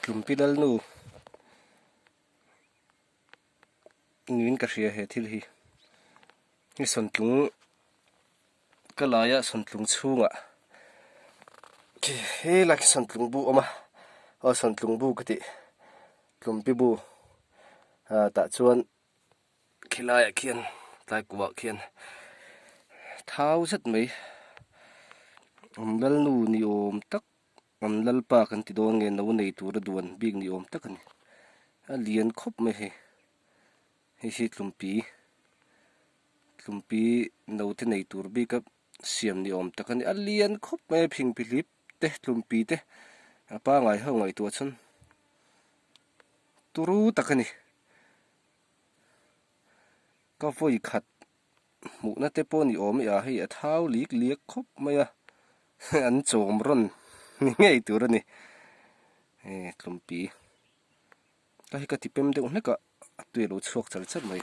Tlumpi Lalnu niin ka hria he thil hi. Hi sawntlung ka laia sawntlung chhungah khi helai khi sawntlung bu a awm a aw sawntlung bu ka tih tlumpi bu ah tah chuan khilaiah khian tlai kuah khian thau zet mai an lalnu ni awm tak an lalpa kan ti dawn nge no nei tura duan bik ni awm tak a ni a lian khawp mai hei hei hi tlumpi tlumpi no te nei tur bik a siam ni awm tak a ni a lian khawp mai a phingphi hlip te tlumpi te a pangai ho ngaihtuah chuan turu tak a ni. Ka vawi khat hmuhna te pawh ni awm e a hei a thau lik liak khawp mai a an chawm rawn ni ngei tur a ni e tlumpi ka hi ka ti pem deuh hlek a a tui a lo chhuak char char mai.